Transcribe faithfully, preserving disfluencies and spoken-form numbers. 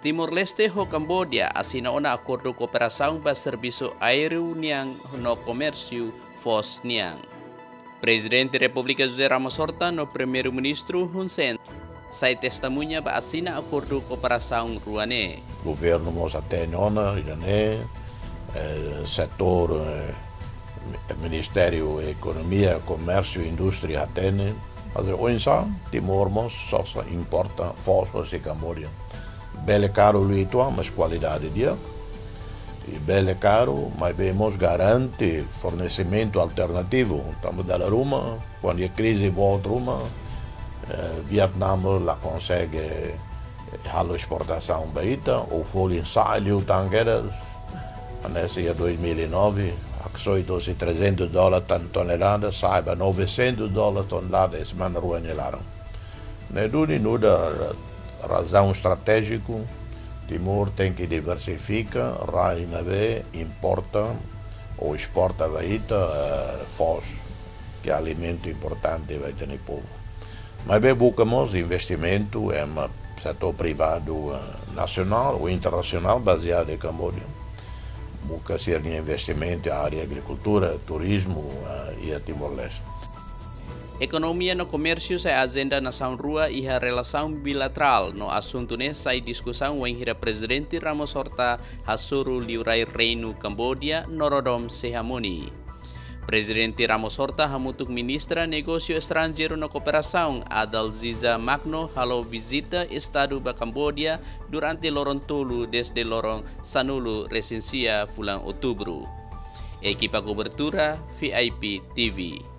Timor-Leste ho Kambodia asina ona akordu kooperasaun ba servisu aéreu nian no komérsiu foos nian. Prezidente Repúblika José Ramos Horta no Primeiru-Ministru Hun Sen sai testemuña ba asina akordu kooperasaun rua ne'e. Governu mós hatene ona ida-ne'e, eh, setór, eh, Ministériu Ekonomia, Komérsiu, Indústria hatene. Mas oinsá Timor mós sosa importa foos hosi Kambodia. Bele karu liu uitoan, mas kualidade di'ak. I bele karu, maibé mós garante fornesimentu alternativu. Tanba dala ruma, kuandu iha krize boot ruma, eh, Vietname la konsege, eh, halo esportasaun ba ita, ou folin sa'e liután kedas. Hanesan iha dois mil e nove, haksoit hosi trezentos dólar tan tonelada, sa'e ba novecentos dólar tonelada iha semana rua nia laran. Ne'e duni nu'udar ra-, razaun estratéjiku, Timor tenke diversifika rai ne'ebé importa ou esporta ba ita, eh, foos, ke alimentu importante ba ita-nia povu. Maibé buka mós investimentu iha setór privadu, eh, nasionál ou internasionál bazeadu iha Kambodia. Buka sira-nia investimentu iha área agrikultura, turizmu, eh, iha Timor-Leste. Ekonomia no komérsiu sai ajenda nasaun rua iha relasaun bilaterál no asuntu ne'e sai diskusaun wainhira Prezidente Ramos Horta hasoru liurai Reinu Kambodia, Norodom Sihamoni. Prezidente Ramos Horta hamutuk Ministra Negósiu Estranjeiru no Kooperasaun, Adalziza Magno, halo vizita Estadu ba Kambodia durante loron tolu dezde loron sanulu-resin-sia fulan Outubru. Ekipa kobertura, V I P T V.